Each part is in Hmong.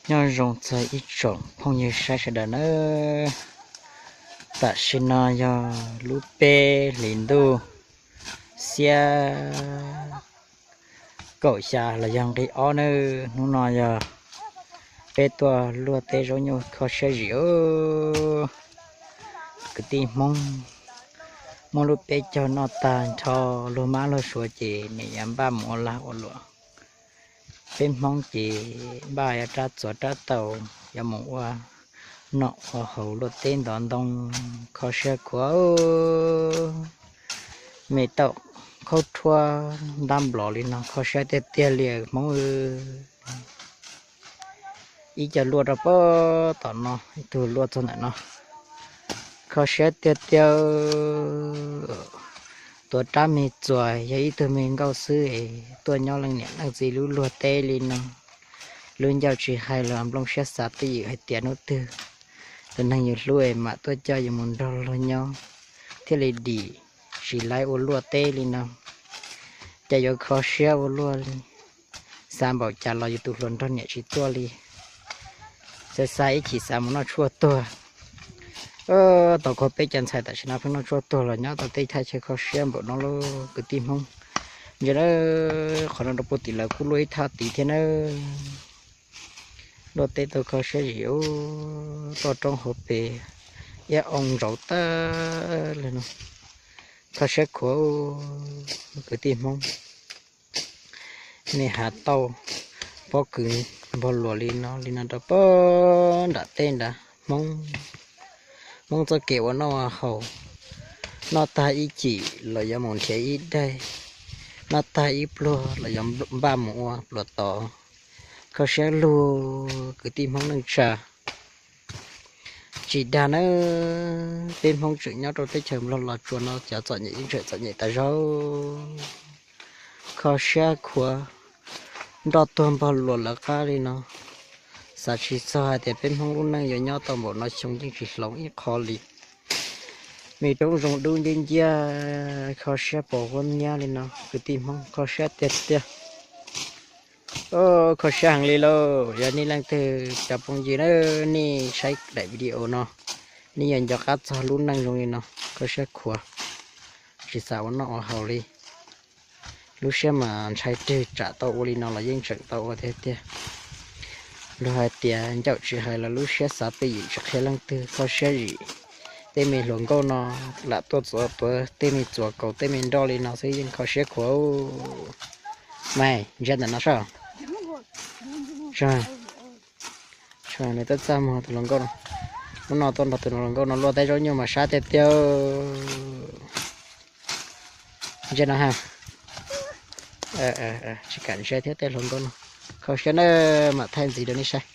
Nyob zoo txog ib tsoom phooj ywg saib sawv daws nawb. Tam sim no yog lub peb hlis ntuj xiab kaum xya los yog nqi ob nawb. Hnub no yog peb tuaj luaj teb zaub nyuj kho siab zim os. Kwv tij Hmoob muab lub peb caug noj tag nrho, luag mab luag suav ces nim yuav npaj mus ua lag ua luam. Peb Hmoob ces npaj yuav rab txuas rab taus, yuav mus ua noj ua haus luaj teb ntov ntoo, kho siab khuav. Me taum khaub rhuab ntab nplov li no kho siab tiag tiag li Hmoob. Ib co luaj rau pem tom no, ib tug luaj txog ntawm no, kho siab tiag tiag. Tuav rab me txuas yog ib tug me nkauj xwb es tuaj nyob leej niam leej txiv lub luag teb li no. Lub ncauj tsis hais los nplooj siab xav twj ywm hais tias hnub twg tus neeg yus hlub es mam tuaj coj yus mus nrog luag nyob thiaj li dim, tsis laib ua luaj teb li no. Cas yuav kho siab ua luaj li. Xav npaum cas los yus tus hluas nrog niam tsis tuaj li. Xav xav ib chim xav mus noj tshuaj tuag. Tau kho peb cov ntxhais tam sim no pheej noj tshuaj tuag los nyob tau tej thaj chaw kho siab npaum no lauj kwv tij Hmoob. Ntsia na, qhov no rau puag tim lawv kuj luaj ib thaj tid thiab nawb. Luaj teb tau kho siab zim, toj roob hauv pes iab oo ntsauv tag li no. Kho siab khuav kwv tij Hmoob. Nej hav tauj pob kws npog luas li no li no rau pem nram teb nrad. Hmoob, Hmoob txoj kev ua noj ua haus, noj tag ib cim los yuav mus nrhiav ib daig, noj tag ib pluag los yuav npaj mus ua pluas tod. Kho siab lug kwv tij Hmoob neej tsa. Tsis dag nawb, peb Hmoob tseem nyob rau teb chaws Nplog Los Tsuas no cov txom nyem yeej tseem txom nyem tas zog. Kho siab khuav, nroj tuag npog luas lawv qab li no. Xav tsis txog hais tias peb Hmoob lub neej yuav nyob tau npaum no xyoo yeej tsis hloov ib qho li. Me roob zoo dub nciab nciab, kho siab pos huab nyiab li no kwv tij Hmoob, kho siab tiag tiag. Kho siab heev li lauj. Yog nej leej twg cov phooj ywg na, nej saib daim video no, nej yuav nco qab txog lub neej zoo li no, kho siab khuav, tsis xav ua noj ua haus li. Lub siab mas ntshai twg tsam tau ua li no los yeej tseem tau ua tiag tiag. Luag hais tias ncauj tsis hais los lub siab xav twj ywm tsis qhia leej twg, kho siab zim. Tej me hluas nkauj no lam tuaj txuas tuav tej me txuas kaus tej me nroj li no xwb yeej kho siab khuav. Mas ntsia ntawm no saib. Nws twb txaj muag tus hluas nkauj no. Hnub no tuaj nrog tus hluas nkauj no luaj teb zaub nyuj mas sab tiag tiag. Ntsia no ha. Tsis kam ntsia thiab tej hluas nkauj no. Kho siab na, mam thaij ntxiv rau nej saib.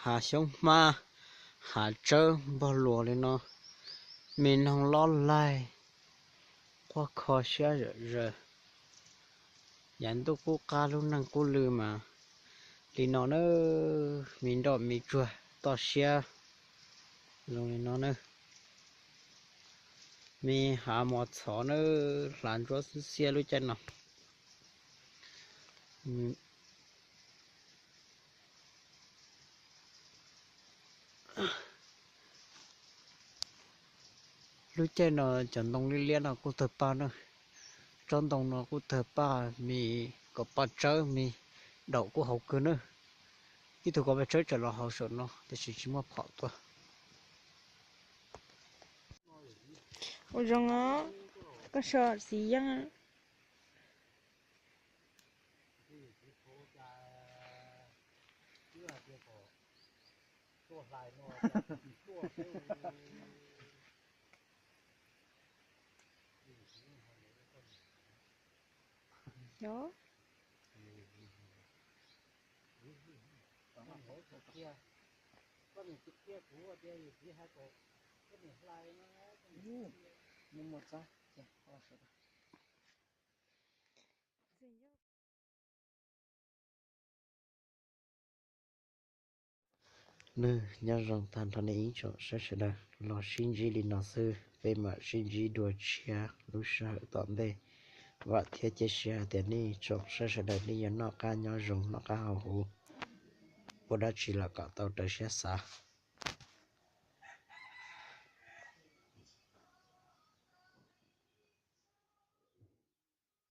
Hav xyoob hmab, hav tsawb npog luas li no, me noog lob laig, quaj kho siab zom zaws. Yav ntuj qub qab lub neej qub lw mas li no na, me nroj me tsuag toj siab zoo li no na. Me hav mos txhov na, hlav ntsuab xwb xiab lub caij no. Lub caij no cov ntoo liab liab no kuj tawg paj na. Tsob ntoo no kuj tawg paj, me kom paj tsawb, me daum kuj hauv kawg na. Ib tug kom paj tsawb tseem los hauv saum no tiam sis tsis muaj phom tuaj. Ua zoo os, koj so txiv yeeb. Nws nyob zoo tag nrho nej ib tsoom saib sawv daws, los sib ntsib li no xwb, peb mam sib ntsib dua tshiab lub sij hawm tom ntej. Vam thiab cia siab hais tias nej tsoom saib sawv daws nej yuav noj qab nyob zoo, noj qab haus huv, ua dab tsi los kom tau raws siab xav.